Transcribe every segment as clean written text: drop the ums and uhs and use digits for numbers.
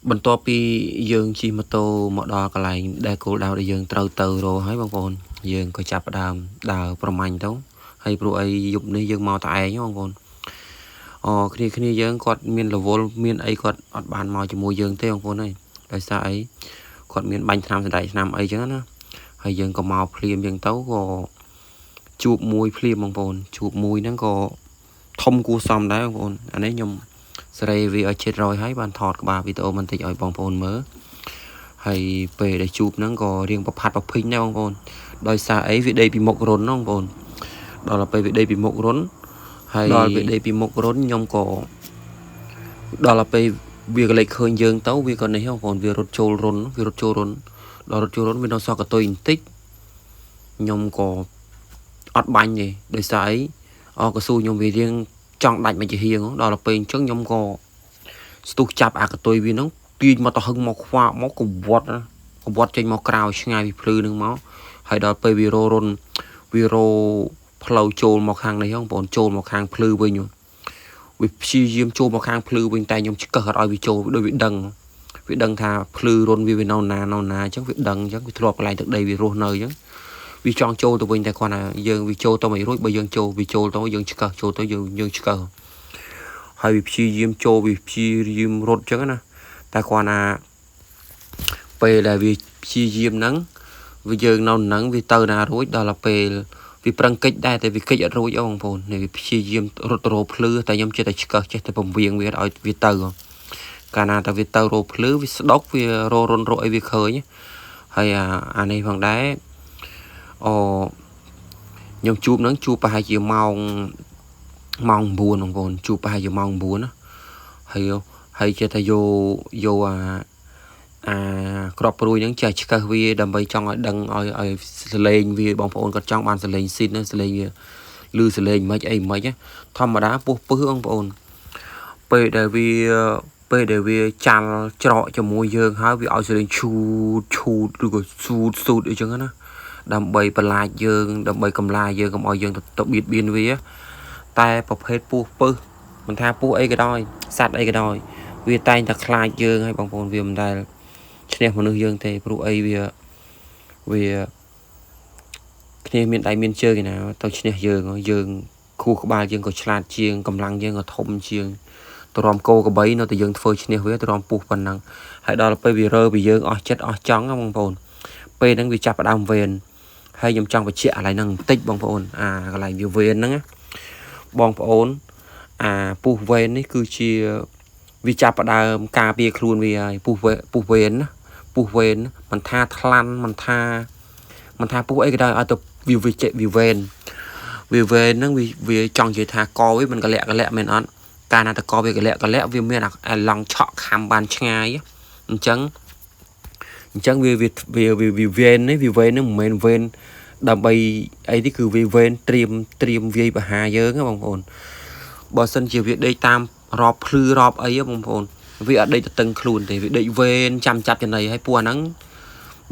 បន្ទាប់ពីយើងជិះម៉ូតូមកដល់កន្លែងដែលគោលដៅដែលយើងត្រូវទៅរកហើយបងប្អូនយើងក៏ចាប់ផ្ដើមដើរប្រមាញ់ទៅហើយព្រោះអីយប់នេះយើងមកតែឯងបងប្អូនអូគ្នាគ្នាយើងគាត់មានរវល់មានអីគាត់អត់បានមកជាមួយយើងទេបងប្អូនអើយដោយសារអីគាត់មានបាញ់ថ្នាំសណ្តែកថ្នាំអីចឹងណាហើយយើងក៏មកភ្លាមចឹងទៅក៏ជួបមួយភ្លាមបងប្អូនជួបមួយហ្នឹងក៏ធំគួរសមដែរបងប្អូនអានេះខ្ញុំសេរីវាឲ្យជិតរយហើយបានថតក្បាលវីដេអូបន្តិចឲ្យបងប្អូនមើលហើយពេលដែលជួបហ្នឹងក៏រៀងប្រផាត់ប្រភីងដែរបងប្អូនដោយសារអីវាដេកពីមុខរុនហ្នឹងបងប្អូនដល់ពេលវាដេកពីមុខរុនហើយដល់វាដេកពីមុខរុនខ្ញុំក៏ដល់ពេលវាក៏លេចឃើញយើងទៅវាក៏នេះបងប្អូនវារត់ចូលរុនវារត់ចូលរុនដល់រត់ចូលរុនវានៅសល់កតុយបន្តិចខ្ញុំក៏អត់បាញ់ទេដោយសារអីអកស៊ូខ្ញុំវារៀងចង់ដាច់មកជាហៀងដល់ពេលអញ្ចឹងខ្ញុំក៏ស្ទុះចាប់អាកតុយវាហ្នឹងទាញមកទៅហឹងមកខ្វាក់មកកវត្តកវត្តចេញមកក្រៅឆ្ងាយពីភ្លឺហ្នឹងមកហើយដល់ពេលវាររុនវារផ្លូវចូលមកខាងនេះបងប្អូនចូលមកខាងភ្លឺវិញវាព្យាយាមចូលមកខាងភ្លឺវិញតែខ្ញុំឆ្កឹះអត់ឲ្យវាចូលដូចវាដឹងវាដឹងថាភ្លឺរុនវាវានៅណានៅណាអញ្ចឹងវាដឹងអញ្ចឹងវាធ្លាប់កន្លែងទឹកដីវារស់នៅអញ្ចឹងវាចង់ចូលទៅវិញតែគាត់ថាយើងវាចូលទៅមិនរួចបើយើងចូលវាចូលទៅយើងឆ្កឹះចូលទៅយើងយើងឆ្កឹះហើយវាព្យាយាមចូលវាព្យាយាមរត់អញ្ចឹងណាតែគាត់ថាពេលដែលវាព្យាយាមហ្នឹងវាយើងនៅហ្នឹងវាទៅណារួចដល់ពេលវាប្រឹងកិច្ចដែរតែវាកិច្ចអត់រួចអូបងប្អូននេះវាព្យាយាមរត់ទៅរកភ្លឺតែខ្ញុំចេះតែឆ្កឹះចេះតែពវៀងវាឲ្យវាទៅកាលណាតែវាទៅរកភ្លឺវាស្ដុកវាររុនរកអីវាឃើញហើយអាអានេះផងដែរអូខ្ញុំជួបហ្នឹងជួបប្រហែលជាម៉ោងម៉ោង9បងប្អូនជួបប្រហែលជាម៉ោង9ណាហើយហើយចេះតែយកយកអាអាក្របព្រួយហ្នឹងចេះឆ្កឹះវាដើម្បីចង់ឲ្យដឹងឲ្យឲ្យសលេងវាបងប្អូនគាត់ចង់បានសលេងស៊ីនសលេងវាឮសលេងមិនអីមិនធម្មតាពោះពឹសបងប្អូនពេលដែលវាពេលដែលវាចាល់ច្រកជាមួយយើងហើយវាឲ្យសលេងឈូតឈូតឬក៏ស៊ូតស៊ូតអីចឹងណាដើម្បីបន្លាចយើងដើម្បីកំឡាយយើងកុំឲ្យយើងទៅបៀតបៀនវាតែប្រភេទពស់ពឹសមិនថាពស់អីក៏ដោយសត្វអីក៏ដោយវាតែងតែខ្លាចយើងហើយបងប្អូនវាមិនដែលឈ្នះមនុស្សយើងទេព្រោះអីវាវាគ្នាមានដៃមានជើងឯណាទៅឈ្នះយើងយើងខួរក្បាលយើងក៏ឆ្លាតជាងកម្លាំងយើងក៏ធំជាងទ្រាំគោក្របីនៅតែយើងធ្វើឈ្នះវាទ្រាំពុះប៉ុណ្ណឹងហើយដល់ពេលវារើពីយើងអស់ចិត្តអស់ចង់បងប្អូនពេលហ្នឹងវាចាប់ផ្ដើមវេនហើយខ្ញុំចង់បញ្ជាក់កន្លែងហ្នឹងបន្តិចបងប្អូនអាកន្លែងវាវេនហ្នឹងណាបងប្អូនអាពុះវេននេះគឺជាវាចាប់ផ្ដើមការពារខ្លួនវាហើយពុះវេពុះវេនណាពុះវេនមិនថាថ្លាន់មិនថាមិនថាពុះអីក៏ដោយឲ្យទៅវាវាចេវាវេនវាវេនហ្នឹងវាវាចង់និយាយថាកវាមិនកលាក់កលាក់មែនអត់កាលណាតកវាកលាក់កលាក់វាមានអាឡង់ឆក់ខំបានឆ្ងាយអញ្ចឹងអញ្ចឹងវាវាវាវាវេននេះវាវេនហ្នឹងមិនមែនវេនដើម្បីអីទេគឺវាវេនត្រៀមត្រៀមវាយបហាយើងណាបងប្អូនបើសិនជាវាដេកតាមរបភ្លឺរបអីបងប្អូនវាអត់ដេកទៅតឹងខ្លួនទេវាដេកវេនចាំចាប់ចំណីហើយពួកអាហ្នឹង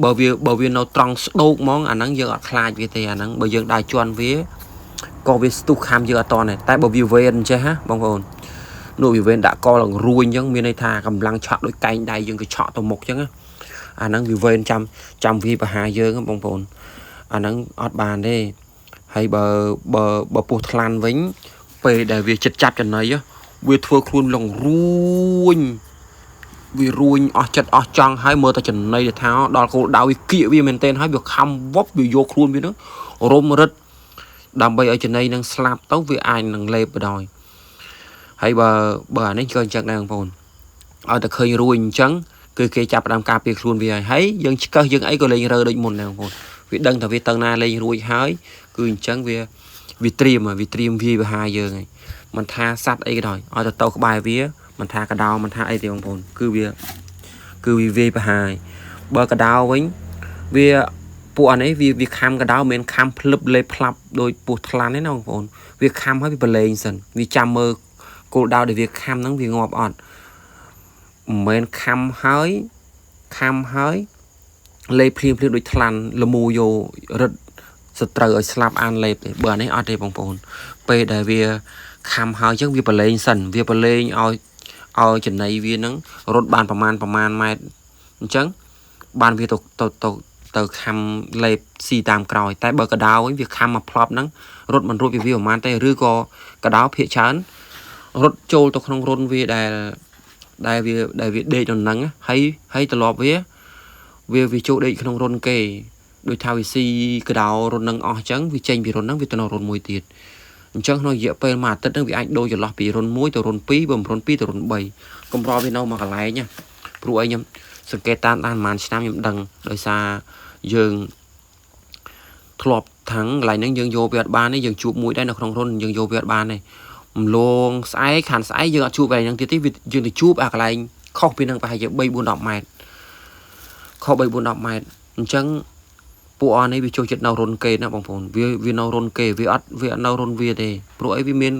បើវាបើវានៅត្រង់ស្ដោកហ្មងអាហ្នឹងយើងអត់ខ្លាចវាទេអាហ្នឹងបើយើងដើរជន់វាក៏វាស្ទុះខំយើងអត់តដែរតែបើវាវេនចេះណាបងប្អូននោះវាវេនដាក់កឡើងរួញអញ្ចឹងមានន័យថាកម្លាំងឆក់ដូចកែងដៃយើងក៏ឆក់ទៅមុខអញ្ចឹងណាអាហ្នឹងវាវេនចាំចាំវាបហាយើងបងប្អូនអាហ្នឹងអត់បានទេហើយបើបើបើពោះថ្លាន់វិញពេលដែលវាចិត្តចាប់ចំណីវាធ្វើខ្លួនលងរួញវារួញអស់ចិត្តអស់ចង់ហើយមើលតែចំណីទៅថាដល់គោលដៅវាគៀកវាមែនទែនហើយវាខំវប់វាយកខ្លួនវានឹងរុំរឹតដើម្បីឲ្យចំណីនឹងស្លាប់ទៅវាអាចនឹងលេបបដ ாய் ហើយបើបើអានេះក៏អញ្ចឹងដែរបងប្អូនឲ្យតែឃើញរួញអញ្ចឹងគឺគេចាប់ផ្ដើមការពារខ្លួនវាហើយហើយយើងឆ្កឹះយើងអីក៏លេងរើដូចមុនដែរបងប្អូនវាដឹងថាវាទៅណាលេងរួចហើយគឺអញ្ចឹងវាវាត្រៀមវាត្រៀមវាបហាយើងហើយមិនថាសัตว์អីក៏ដោយឲ្យទៅទៅក្បែរវាមិនថាកដោមិនថាអីទេបងប្អូនគឺវាគឺវាវាយប្រហាយបើកដោវិញវាពួកអានេះវាវាខំកដោមិនខំភ្លឹបលេបផ្លាប់ដោយពោះថ្លាន់ទេណាបងប្អូនវាខំហើយវាប្រឡែងសិនវាចាំមើលគោលដៅដែលវាខំហ្នឹងវាងាប់អត់មិនមែនខំហើយខំហើយលេបភ្លាមភ្លាមដូចថ្លាន់លមូយករឹតសត្រូវឲ្យស្លាប់អានលេបទេបើអានេះអត់ទេបងប្អូនពេលដែលវាខំហើយអញ្ចឹងវាប្រឡែងសិនវាប្រឡែងឲ្យ ឲ្យចំណីវានឹងរត់បានប្រមាណប្រមាណម៉ែត្រអញ្ចឹងបានវាទៅទៅទៅទៅខំលេបស៊ីតាមក្រោយតែបើកដោវិញវាខំមកផ្លប់ហ្នឹងរត់មិនរួចពីវាប្រមាណទេឬក៏កដោភាកច្រើនរត់ចូលទៅក្នុងរុនវាដែលដែលវាដែលវាដេកនៅហ្នឹងហើយហើយត្រឡប់វាវាវាចូលដេកក្នុងរុនគេដូចថាវាស៊ីកដោរុននឹងអស់អញ្ចឹងវាចេញពីរុនហ្នឹងវាទៅនៅរុនមួយទៀតអញ្ចឹងក្នុងរយៈពេលមួយអាទិត្យហ្នឹងវាអាចដូរចន្លោះពីរុន1ទៅរុន2បើមិនរុន2ទៅរុន3កម្រវានៅមួយកន្លែងណាព្រោះអីខ្ញុំសង្កេតតាមដានប្រហែលឆ្នាំខ្ញុំដឹងដោយសារយើងធ្លាប់ថាងកន្លែងហ្នឹងយើងយកវាអត់បានទេយើងជួបមួយដែរនៅក្នុងរុនយើងយកវាអត់បានទេមលងស្អែកខានស្អែកយើងអត់ជួបកន្លែងហ្នឹងទៀតទេយើងទៅជួបអាកន្លែងខុសពីហ្នឹងប្រហែលជា3 4 10ម៉ែត្រខុស3 4 10ម៉ែត្រអញ្ចឹងពួកអស់នេះវាចូលចិត្តនៅរុនគេណាបងប្អូនវាវានៅរុនគេវាអត់វាអត់នៅរុនវាទេព្រោះអីវាមាន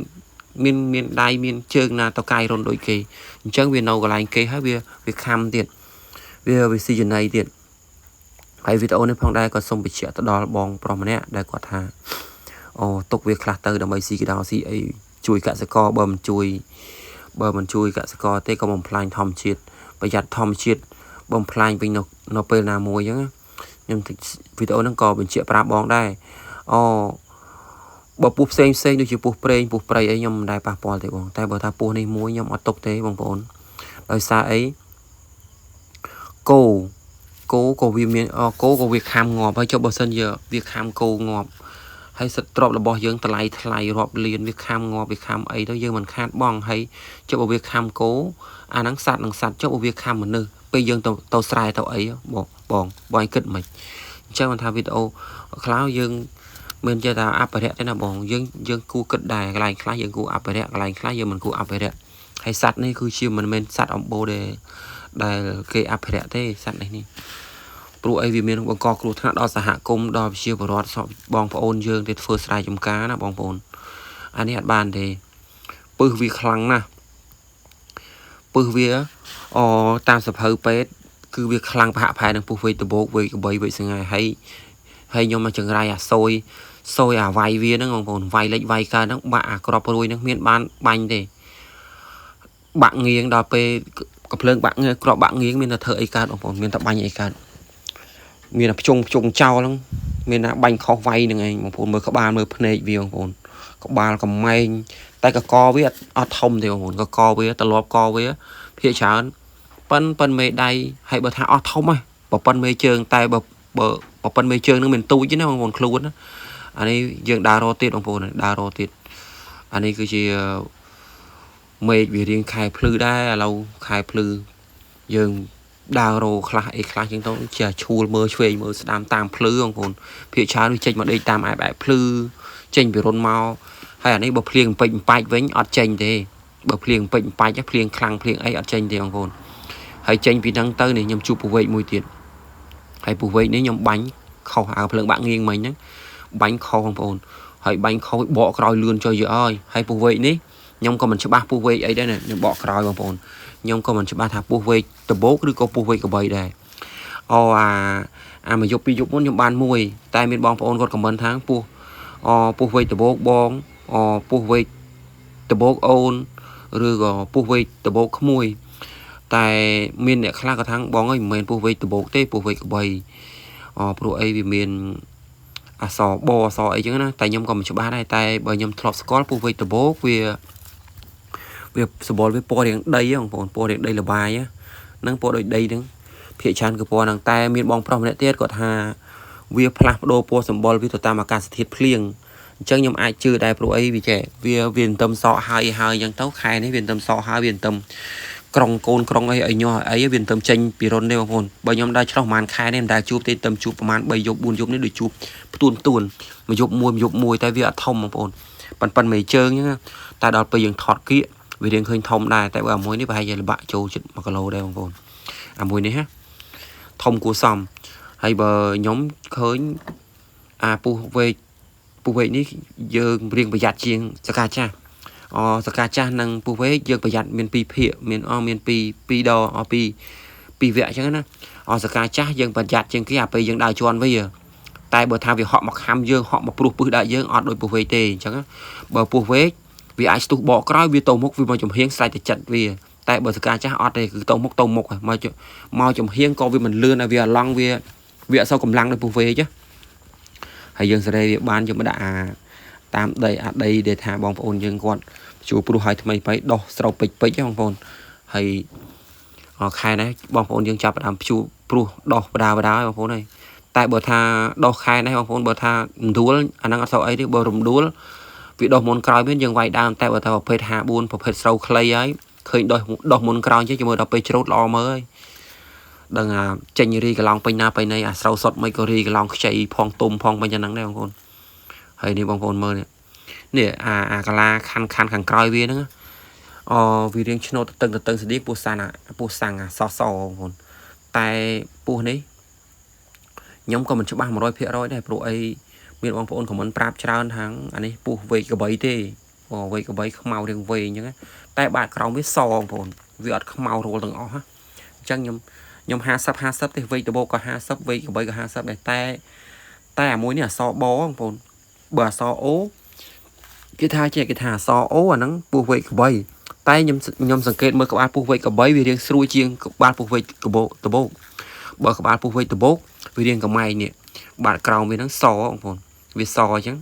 មានមានដៃមានជើងណាតកាយរុនដូចគេអញ្ចឹងវានៅកន្លែងគេហើយវាវាខំទៀតវាវាស៊ីចំណៃទៀតហើយវីដេអូនេះផងដែរក៏សូមបញ្ជាក់ទៅដល់បងប្រុសម្នាក់ដែលគាត់ថាអូទុកវាខ្លះទៅដើម្បីស៊ីកដោស៊ីអីជួយកសិករបើមិនជួយបើមិនជួយកសិករទេក៏បំផ្លាញធម្មជាតិប្រយ័ត្នធម្មជាតិបំផ្លាញវិញនៅនៅពេលណាមួយអញ្ចឹងខ្ញុំវីដេអូហ្នឹងក៏បញ្ជាក់ប្រាប់បងដែរអូបើពស់ផ្សេងផ្សេងដូចជាពស់ព្រេងពស់ព្រៃអីខ្ញុំមិនដែលប៉ះពាល់ទេបងតែបើថាពស់នេះមួយខ្ញុំអត់ទុកទេបងប្អូនដោយសារអីគោគោក៏វាមានគោក៏វាខាំងាប់ហើយចុះបើសិនជាវាខាំគោងាប់ហើយសិតទ្របរបស់យើងតម្លៃថ្លៃរាប់លានវាខាំងាប់វាខាំអីទៅយើងមិនខាតបងហើយចុះបើវាខាំគោអាហ្នឹងសัตว์នឹងសัตว์ចុះបើវាខាំមនុស្សពេលយើងទៅទៅស្រែទៅអីបងបងបងឯងគិតមិនអញ្ចឹងមិនថាវីដេអូខ្លះយើងមិនចេះថាអភិរក្សទេណាបងយើងយើងគួរគិតដែរកន្លែងខ្លះយើងគួរអភិរក្សកន្លែងខ្លះយើងមិនគួរអភិរក្សហើយសัตว์នេះគឺជាមិនមែនសัตว์អំបូរដែលដែលគេអភិរក្សទេសัตว์នេះនេះព្រោះអីវាមានបង្កគ្រោះថ្នាក់ដល់សហគមន៍ដល់ប្រជាពលរដ្ឋបងប្អូនយើងទៅធ្វើស្រែចម្ការណាបងប្អូនអានេះអត់បានទេពឹសវាខ្លាំងណាស់ពឹសវាអតាមសភៅពេទ្យគឺវាខ្លាំងប្រហាក់ប្រហែលនឹងពស់វែកដបោកវែកកបីវែកសង្ហែហើយហើយខ្ញុំមកចង្រៃអាសយសយអាវាយវាហ្នឹងបងប្អូនវាយលិចវាយកើតហ្នឹងបាក់អាក្របរួយហ្នឹងមានបានបាញ់ទេបាក់ងៀងដល់ពេលកំភ្លើងបាក់ងៀងក្របបាក់ងៀងមានតែធ្វើអីកើតបងប្អូនមានតែបាញ់អីកើតមានតែភ្ជុងភ្ជុងចោលហ្នឹងមានតែបាញ់ខុសវាយហ្នឹងឯងបងប្អូនមើលក្បាលមើលភ្នែកវាបងប្អូនក្បាលកំម៉ែងតែកកវាអត់ធំទេបងប្អូនកកវាត្រឡប់កវាភាកច្រើនប៉ិនប៉ិនមេដៃហើយបើថាអត់ធំហ៎បើប៉ិនមេជើងតែបើបើប៉ិនមេជើងនឹងមិនទូចទេណាបងប្អូនខ្លួនណាអានេះយើងដើររកទៀតបងប្អូនដើររកទៀតអានេះគឺជាមេឃវារៀងខែភ្លឺដែរឥឡូវខែភ្លឺយើងដើររោខ្លះអីខ្លះចឹងទៅជាឈួលមើលឆ្វេងមើលស្ដាំតាមភ្លឺបងប្អូនភាគច្រើនវាចេញមកដេកតាមអែបអែបភ្លឺចេញពីរុនមកហើយអានេះបើភ្លៀងពេចបាច់វិញអត់ចេញទេបើភ្លៀងពេចបាច់ភ្លៀងខ្លាំងភ្លៀងអីអត់ចេញទេបងប្អូនហើយចេញពីហ្នឹងទៅនេះខ្ញុំជួបពវែកមួយទៀតហើយពវែកនេះខ្ញុំបាញ់ខុសអាភ្លើងបាក់ងៀងមិញហ្នឹងបាញ់ខុសបងប្អូនហើយបាញ់ខុសបកក្រោយលឿនចុយយើអើយហើយពវែកនេះខ្ញុំក៏មិនច្បាស់ពស់វែកអីដែរណាខ្ញុំបកក្រោយបងប្អូនខ្ញុំក៏មិនច្បាស់ថាពស់វែកដបោកឬក៏ពស់វែកកបីដែរអូអាអាមួយយប់ពីរយប់មុនខ្ញុំបានមួយតែមានបងប្អូនគាត់ខមមិនថាពស់អពស់វែកដបោកបងអពស់វែកដបោកអូនឬក៏ពស់វែកដបោកក្មួយតែមានអ្នកខ្លះក៏ថាបងអើយមិនមែនពស់វែកដបោកទេពស់វែកកបីអព្រោះអីវាមានអសបអសអីចឹងណាតែខ្ញុំក៏មិនច្បាស់ដែរតែបើខ្ញុំធ្លាប់ស្គាល់ពស់វែកដបោកវាវាសបល់វាពណ៌រាងដីបងប្អូនពណ៌រាងដីលបាយហ្នឹងពណ៌ដូចដីហ្នឹងភាគច្រើនគឺពណ៌ហ្នឹងតែមានបងប្រុសម្នាក់ទៀតគាត់ថាវាផ្លាស់ប្ដូរពណ៌សម្បុរវាទៅតាមអាកាសធាតុភ្លៀងអញ្ចឹងខ្ញុំអាចជឿដែរព្រោះអីវាចេះវាវាទន្ទឹមសក់ហើយហើយអញ្ចឹងទៅខែនេះវាទន្ទឹមសក់ហើយវាទន្ទឹមក្រុងកូនក្រុងអីឲ្យញាស់អីវាទន្ទឹមចេញពីរុនទេបងប្អូនបើខ្ញុំដើរឆ្លោះប្រហែលខែនេះមិនដែលជួបទេទន្ទឹមជួបប្រហែល3យប់4យប់នេះដូចជួបផ្ទួនផ្ទួនមួយយប់មួយយប់មួយតែវាអត់ធំបងប្អូនប៉ិនប៉ិនមេជើងអញ្ចឹងតែដល់ពេលយើងថតគៀកវារៀងឃើញធំដែរតែបើអាមួយនេះប្រហែលជាលបាក់ចូលជិត1គីឡូដែរបងប្អូនអាមួយនេះហ่ะធំគួរសមហើយបើខ្ញុំឃើញអាពុះវែកពុះវែកនេះយើងរៀងប្រយ័ត្នជាងសកាចាស់អសកាចាស់និងពុះវែកយើងប្រយ័ត្នមានពីរភាគមានអមានពីរពីរដអពីរពីរវគ្គអញ្ចឹងណាអសកាចាស់យើងប្រយ័ត្នជាងគេអាពេលយើងដើរជន់វាតែបើថាវាហក់មកខំយើងហក់មកព្រុសពឹសដាក់យើងអត់ដូចពុះវែកទេអញ្ចឹងបើពុះវែកវាអាចស្ទុះបកក្រោយវាទៅមុខវាមកចំហៀងស្រេចតែចិត្តវា តែបើសកាចាស់អត់ទេគឺទៅមុខទៅមុខមកមកចំហៀងក៏វាមិនលឿនហើយវាអាឡង់វាវាអត់សូវកម្លាំងដូចពស់វែកហើយយើងសេរីវាបានយកមកដាក់អាតាមដីអាដីដែលថាបងប្អូនយើងគាត់ជួព្រោះឲ្យថ្មីបៃដោះស្រូវពេចពេចបងប្អូនហើយខែនេះបងប្អូនយើងចាប់ផ្ដើមជួព្រោះដោះបដាបដាបងប្អូនហើយតែបើថាដោះខែនេះបងប្អូនបើថារំដួលអាហ្នឹងអត់សូវអីទេបើរំដួលវាដោះមុនក្រោយមានយើងវាយដើមតែបើថាប្រភេទ54ប្រភេទស្រូវខ្លីហើយឃើញដោះដោះមុនក្រោយចេះជាមួយដល់ពេលច្រូតល្អមើលហើយដឹងអាចេញរីកន្លងពេញណាពេញណីអាស្រូវសុតមិនក៏រីកន្លងខ្ចីផងទុំផងពេញយ៉ាងហ្នឹងដែរបងប្អូនហើយនេះបងប្អូនមើលនេះនេះអាអាកាឡាខាន់ខាន់ខាងក្រោយវាហ្នឹងអូវារៀងឆ្នោតតឹងតឹងស្ឌីពោះសានពោះសាំងអាសសបងប្អូនតែពោះនេះខ្ញុំក៏មិនច្បាស់100%ដែរព្រោះអីមានបងប្អូនខមមិនប្រាប់ច្រើនថាអានេះពោះវែកកបីទេអូវែកកបីខ្មៅរៀងវែងអញ្ចឹងតែបាតក្រោមវាសបងប្អូនវាអត់ខ្មៅរលទាំងអស់អញ្ចឹងខ្ញុំខ្ញុំ50 50ទេវែកដបោកក៏50វែកកបីក៏50ដែរតែតែអាមួយនេះអសបបងប្អូនបើអសអូគេថាជាគេថាអសអូអាហ្នឹងពោះវែកកបីតែខ្ញុំខ្ញុំសង្កេតមើលក្បាលពោះវែកកបីវារៀងស្រួយជាងក្បាលពោះវែកកបោដបោកបើក្បាលពោះវែកដបោកវារៀងកំែងនេះបាតក្រោមវាហ្នឹងសបងប្អូនវាសអញ្ចឹង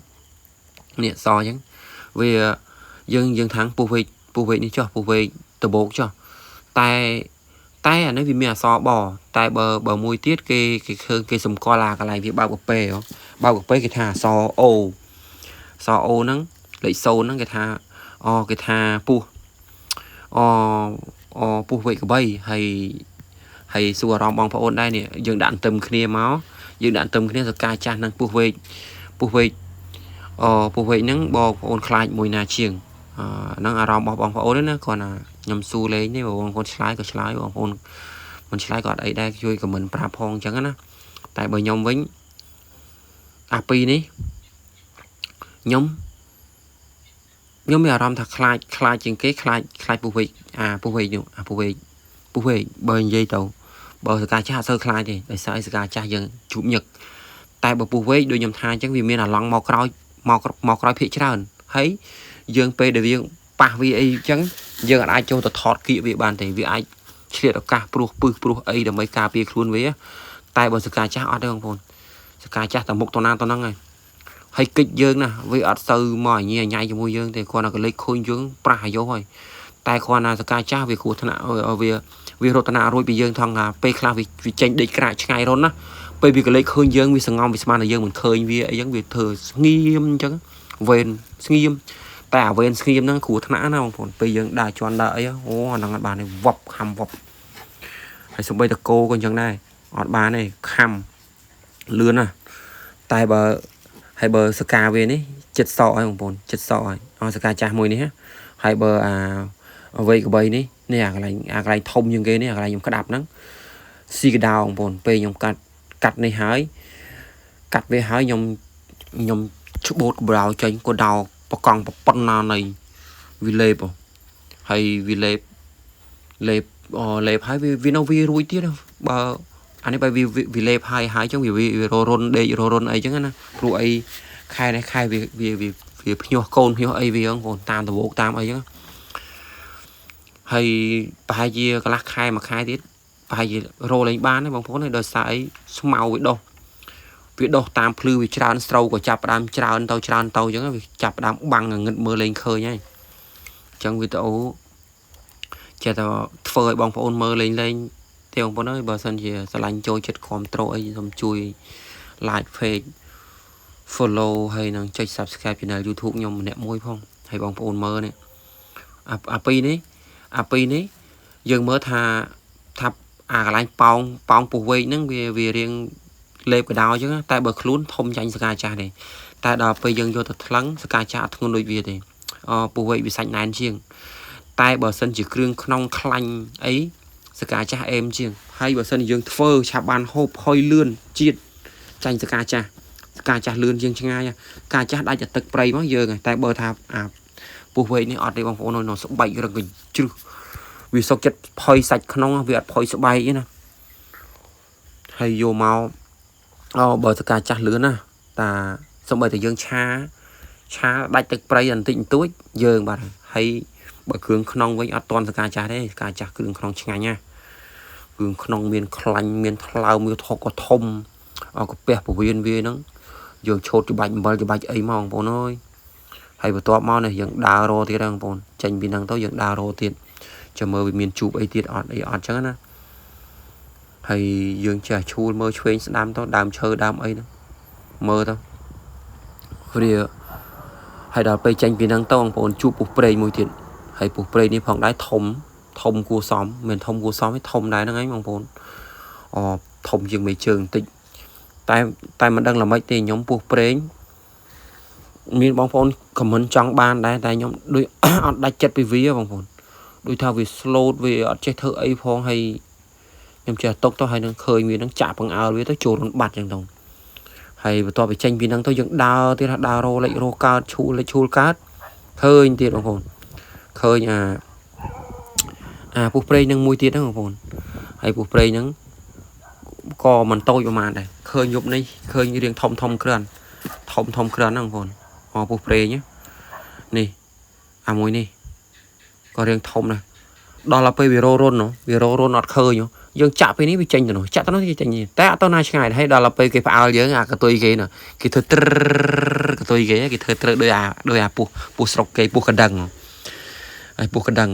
នេះសអញ្ចឹងវាយើងយើងថាងពោះវែកពោះវែកនេះចុះពោះវែកដបោកចុះតែតែអានេះវាមានអសបតែបើបើមួយទៀតគេគេឃើញគេសម្គាល់អាកន្លែងវាបើកកាពេបើកកាពេគេថាអសអូសអូហ្នឹងលេខ0ហ្នឹងគេថាអូគេថាពោះអូអូពោះវែកកបីហើយហើយសួរអារម្មណ៍បងប្អូនដែរនេះយើងដាក់អន្ទឹមគ្នាមកយើងដាក់អន្ទឹមគ្នាសកាចាស់និងពោះវែកពោះវែកអូពោះវែកហ្នឹងបងប្អូនខ្លាចមួយណាជាងហ្នឹងអារម្មណ៍របស់បងប្អូនណាគាត់ណាខ្ញុំសួរលេងនេះបងប្អូនឆ្លើយក៏ឆ្លើយបងប្អូនមិនឆ្លើយក៏អត់អីដែរជួយខមមិនប្រាប់ផងអញ្ចឹងណាតែបើខ្ញុំវិញអាពីរនេះខ្ញុំខ្ញុំមានអារម្មណ៍ថាខ្លាចខ្លាចជាងគេខ្លាចខ្លាចពោះវែកអាពោះវែកនោះអាពោះវែកពោះវែកបើនិយាយទៅបើសកាចាស់អត់សូវខ្លាចទេដោយសារអីសកាចាស់យើងជួបញឹកតែបើពោះវែកដូចខ្ញុំថាអញ្ចឹងវាមានអាឡង់មកក្រោយមកមកក្រោយភាកច្រើនហើយយើងពេលដែលយើងប៉ះវាអីអញ្ចឹងយើងអាចចូលទៅថតគៀកវាបានទេវាអាចឆ្លៀតឱកាសព្រោះពឹសព្រោះអីដើម្បីការពារខ្លួនវាតែបើសកាចាស់អត់ទេបងប្អូនសកាចាស់តែមុខទៅណាទៅហ្នឹងហើយហើយគិចយើងណាវាអត់សូវមកញ៉ៃញ៉ៃជាមួយយើងទេគ្រាន់តែកលេចឃើញយើងប្រាស់អាយុហើយតែគ្រាន់តែសកាចាស់វាគ្រោះថ្នាក់វាវារត់ថ្នាក់រួចពីយើងថងថាពេលខ្លះវាចេញដេកក្រាកឆ្ងាយរត់ណាពេលវាកលេចឃើញយើងវាសងំវាស្មានតែយើងមិនឃើញវាអីចឹងវាធ្វើស្ងៀមអញ្ចឹងវេនស្ងៀមតែអាវេនស្ងៀមហ្នឹងគ្រោះថ្នាក់ណាបងប្អូនពេលយើងដើរជន់ដើរអីអូអាហ្នឹងអត់បានទេវប់ខំវប់ហើយសំបីតកោក៏អញ្ចឹងដែរអត់បានទេខំលឿនណាតែបើហើយបើសកាវានេះចិត្តសក់ហើយបងប្អូនចិត្តសក់ហើយអសកាចាស់មួយនេះហើយបើអាវ័យកបីនេះនេះអាកន្លែងអាកន្លែងធំជាងគេនេះអាកន្លែងខ្ញុំក្តាប់ហ្នឹងស៊ីកដោបងប្អូនពេលខ្ញុំកាត់កាត់នេះហើយកាត់វាហើយខ្ញុំខ្ញុំច្បូតកបោចេញក៏ដោបកង់ប៉ុណ្ណានៃវាលេបហើយវាលេបលេបលេបហើយវានៅវារួចទៀតបើអានេះបើវាវាលេបហើយហើយចឹងវាវាររុនដេកររុនអីចឹងណាព្រោះអីខែនេះខែវាវាវាវាភ្ញាស់កូនភ្ញាស់អីវាបងប្អូនតាមដវោកតាមអីចឹងហើយប្រហែលជាកន្លះខែមួយខែទៀតប្រហែលជារោលេងបានទេបងប្អូនដោយសារអីស្មៅវាដុះវាដុះតាមភ្លឺវាច្រើនស្រូវក៏ចាប់ផ្ដើមច្រើនទៅច្រើនទៅអញ្ចឹងវាចាប់ផ្ដើមបាំងងឹតមើលលេងឃើញហើយអញ្ចឹងវីដេអូចេះតែធ្វើឲ្យបងប្អូនមើលលេងលេងទេបងប្អូនអើយបើសិនជាស្រឡាញ់ចូលចិត្តគ្រប់ត្រូលអីសូមជួយ like page follow ហើយនឹងចុច subscribe channel YouTube ខ្ញុំម្នាក់មួយផងហើយបងប្អូនមើលនេះអាអាពីរនេះអាពីរនេះយើងមើលថាថាអាកន្លែងប៉ោងប៉ោងពោះវែកហ្នឹងវាវារៀងលេបកដោអញ្ចឹងតែបើខ្លួនធំចាញ់សកាចាស់ទេតែដល់ពេលយើងយកទៅថ្លឹងសកាចាស់អត់ធ្ងន់ដូចវាទេអពោះវែកវាសាច់ណែនជាងតែបើសិនជាគ្រឿងក្នុងខ្លាញ់អីសកាចាស់អេមជាងហើយបើសិនជាយើងធ្វើឆាប់បានហូបហុយលឿនជាតិចាញ់សកាចាស់សកាចាស់លឿនជាងឆ្ងាយកាចាស់ដាច់តែទឹកព្រៃមកយើងតែបើថាអាពោះវែកនេះអត់ទេបងប្អូននៅស្បែករឹងកញ្ជ្រឹះវាសុកចិត្តផុយសាច់ក្នុងវាអត់ផុយស្បែកទេណាហើយយកមកអូបើសកាចាស់លឿនណាតាសំបីតែយើងឆាឆាដាច់ទឹកព្រៃបន្តិចបន្តួចយើងបាទហើយ បើគ្រឿងក្នុងវិញអត់តន់សកាចាស់ទេសកាចាស់គ្រឿងក្នុងឆ្ងាញ់ណាគ្រឿងក្នុងមានខ្លាញ់មានថ្លើមមានថកក៏ធំអកាពះពវៀនវាហ្នឹងយើងឆូតច្បាច់អំបិលច្បាច់អីមកបងប្អូនអើយហើយបន្ទាប់មកនេះយើងដើររទៀតហ្នឹងបងប្អូនចេញពីហ្នឹងទៅយើងដើររទៀតចាំមើលវាមានជួបអីទៀតអត់អីអត់ចឹងណាហើយយើងចេះឈួលមើលឆ្វេងស្ដាំទៅដើមឈើដើមអីហ្នឹងមើលទៅវាហើយដល់ពេលចេញពីហ្នឹងទៅបងប្អូនជួបពុះព្រែងមួយទៀតហើយពុះព្រែងនេះផងដែរធំធំគួរសមមិនធំគួរសមទេធំដែរហ្នឹងឯងបងប្អូនអធំជាងមេជើងបន្តិចតែតែមិនដឹងល្មិចទេខ្ញុំពុះព្រែងមានបងប្អូនខមមិនចង់បានដែរតែខ្ញុំដូចអត់ដាច់ចិត្តពីវាបងប្អូនដូចថាវា slow វាអត់ចេះធ្វើអីផងហើយខ្ញុំចេះຕົកទៅហើយនឹងឃើញវានឹងចាក់បង្អើលវាទៅចូលរនបាត់ចឹងទៅហើយបន្ទាប់ពីចេញពីហ្នឹងទៅយើងដើរទៀតថាដើររលិចរកើតឈូលលិចឈូលកើតឃើញទៀតបងប្អូនឃើញអាអាពុះព្រៃនឹងមួយទៀតហ្នឹងបងប្អូនហើយពុះព្រៃហ្នឹងក៏មិនតូចប្រហែលដែរឃើញយប់នេះឃើញរៀងធំធំគ្រាន់ធំធំគ្រាន់ហ្នឹងបងប្អូនអពុះព្រេងនេះអាមួយនេះក៏រៀងធំដែរដល់ទៅពេលវាររុនវាររុនអត់ឃើញយើងចាក់ពេលនេះវាចេញទៅនោះចាក់ទៅនោះវាចេញតែអត់ទៅណាឆ្ងាយហើយដល់ទៅពេលគេផ្អើលយើងអាកតុយគេណាគេធ្វើត្រកតុយគេគេធ្វើត្រដោយអាដោយអាពុះពុះស្រុកគេពុះកណ្ដឹងហើយពុះកណ្ដឹង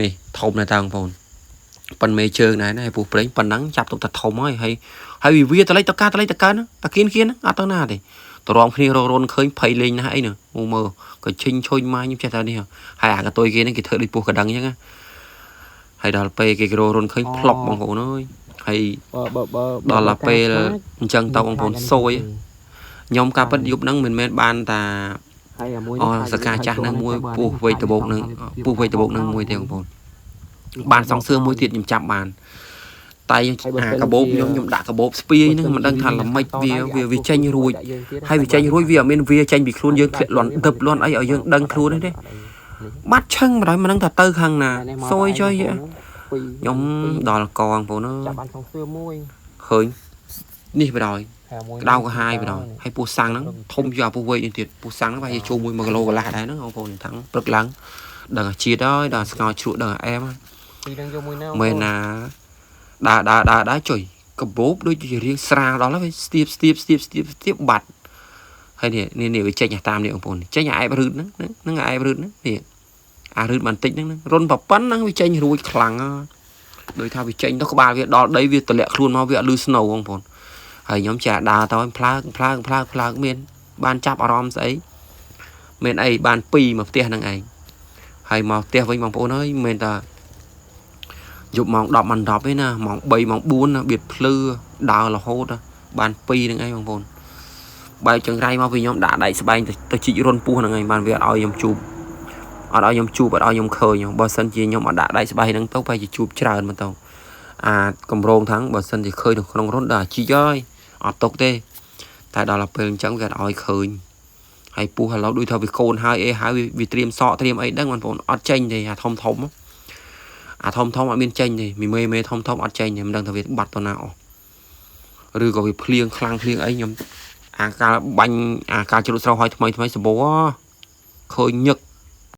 នេះធំណាស់តើបងប្អូនប៉ុនមេជើងដែរណាហើយពុះព្រេងប៉ុណ្ណឹងចាប់ទុកតែធំហើយហើយហើយវាតលិចតកាតលិចតកើតាគៀនគៀនអត់ទៅណាទេតរំគ្នាររុនឃើញភ័យលេងណាស់អីនោះមើលក៏ឈិញឈុញម៉ាខ្ញុំចេះតែនេះហើយអាកតុយគេហ្នឹងគេធ្វើដូចពុះកណ្ដឹងអញ្ចឹងណាហើយដល់ពេលគេររុនឃើញផ្លុកបងប្អូនអើយហើយ បើបើ ដល់ពេលអញ្ចឹងទៅបងប្អូនសួយខ្ញុំការពិតយប់ហ្នឹងមិនមែនបានតា ហើយអាមួយ អូសកាចាស់ហ្នឹងមួយពោះវ័យដបោកហ្នឹងពោះវ័យដបោកហ្នឹងមួយទេបងប្អូនបានសងសឿមួយទៀតខ្ញុំចាប់បានតែអាកាបូបខ្ញុំខ្ញុំដាក់កាបូបស្ពាយហ្នឹងមិនដឹងថាល្មិចវាវាចេញរួចហើយវាចេញរួចវាអត់មានវាចេញពីខ្លួនយើងធ្លាក់លន់ដឹបលន់អីឲ្យយើងដឹងខ្លួនទេបាត់ឈឹងបណ្ដោយមិនដឹងថាទៅខាងណាសួយចុយខ្ញុំដល់កងបងប្អូនអើយ ចាប់បានសងសឿមួយ ឃើញនេះបណ្ដោយក្តៅក្រហាយបណ្ដោយហើយពោះសាំងហ្នឹងធំជាងអាពោះវែកនេះទៀតពោះសាំងហ្នឹងប្រហែលជាចូល1គីឡូកន្លះដែរហ្នឹងបងប្អូនទាំងព្រឹកឡើងដឹងអាជាតិហើយដល់ស្ងោជ្រក់ដឹងអាអែម ពីនឹងយកមួយណា មែនណាដើរដើរដើរដើរចុយកបោបដូចជារៀងស្រាលដល់ហើយស្ទាបស្ទាបស្ទាបស្ទាបស្ទាបបាត់ហើយនេះនេះនេះវាចេញតាមនេះបងប្អូនចេញអាអែបរឺតហ្នឹងហ្នឹងអាអែបរឺតហ្នឹងនេះអារឺតបន្តិចហ្នឹងរុនប្រប៉ុណ្ណឹងវាចេញរួចខ្លាំងដោយថាវាចេញទៅក្បាលវាដល់ដីវាតម្លាក់ខ្លួនមកវាអត់លឺស្នូបងប្អូនហើយខ្ញុំចាដើរទៅផ្លើកផ្លើកផ្លើកផ្លើកមានបានចាប់អារម្មណ៍ស្អីមានអីបាន2មកផ្ទះហ្នឹងឯងហើយមកផ្ទះវិញបងប្អូនអើយមិនមែនតាយប់ម៉ោង10ម៉ោង10ទេណាម៉ោង3ម៉ោង4ណាបៀតភ្លឺដើររហូតបាន2ហ្នឹងឯងបងប្អូនបែកចង្រៃមកពីខ្ញុំដាក់ដៃស្បែងទៅជីករុនពោះហ្នឹងឯងបានវាអត់ឲ្យខ្ញុំជួបអត់ឲ្យខ្ញុំជួបអត់ឲ្យខ្ញុំឃើញបើសិនជាខ្ញុំអត់ដាក់ដៃស្បែងហ្នឹងទៅបែរជាជួបច្រើនមកទៅអាកម្រងថាងបើសិនជាឃើញនៅក្នុងរុនដល់ជីកហើយអត់ຕົកទេតែដល់ពេលអញ្ចឹងវាអត់ឲ្យឃើញហើយពោះឥឡូវដូចថាវាកូនហើយអីហើយវាត្រៀមសក់ត្រៀមអីដឹងបងប្អូនអត់ចេញទេអាធំធំអាធំធំអត់មានចេញទេមីមេមេធំធំអត់ចេញទេមិនដឹងថាវាបាត់ទៅណាអស់ឬក៏វាភ្លៀងខ្លាំងភ្លៀងអីខ្ញុំអាកាលបាញ់អាកាលជ្រុតស្រូវហើយថ្មីថ្មីសបោឃើញញឹក